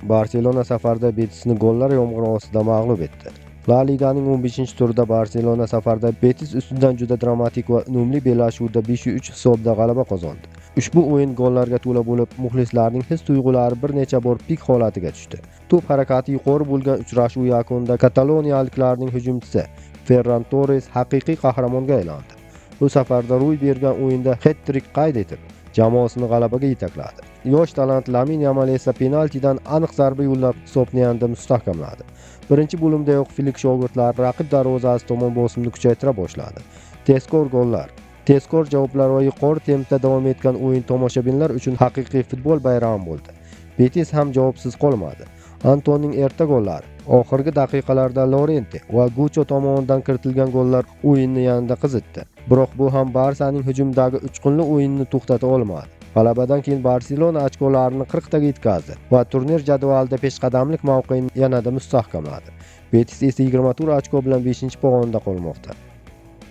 Barselona safarda Betisni gollar yomg'iri ostida mag'lub etdi. La Liganing 15-turida Barselona safarda Betis ustidan juda dramatik va unumli bellashuvda 5-3 hisobida g'alaba qozondi. Ushbu o'yin gollarga to'la bo'lib, muxlislarning his-tuyg'ulari bir necha bor pik holatiga tushdi. To'p harakati yuqori bo'lgan uchrashuv yakunida kataloniyaliklarning hujumchisi Ferran Torres haqiqiy qahramonga aylandi. Bu safarda ro'y bergan o'yinda het-trik qayd etib, jamoasini g'alabaga yetakladi. Yosh talant Lamin Yamal esa penaltidan aniq zarba yo'llab hisobni yanada mustahkamladi. Birinchi bo'limdayoq Flik shogirdlari raqib darvozasi tomon bosimni kuchaytira boshladi. Tezkor gollar, tezkor javoblar va yuqori tempda davom etgan o'yin tomoshabinlar uchun haqiqiy futbol bayrami bo'ldi. Betis ham javobsiz qolmadi. Antonning erta gollari, oxirgi daqiqalarda Lorente va Gucho tomonidan kiritilgan gollar o'yinni yanada qizitdi. Biroq bu ham Barsaning hujumdagi uchqunli o'yinini to'xtata olmadi. G'alabadan keyin Barselona ochkolarini 40 taga yetkazdi va turnir jadvalida peshqadamlik mavqeini yanada mustahkamladi. Betis esa 24 ochko bilan 5-pog'onada qolmoqda.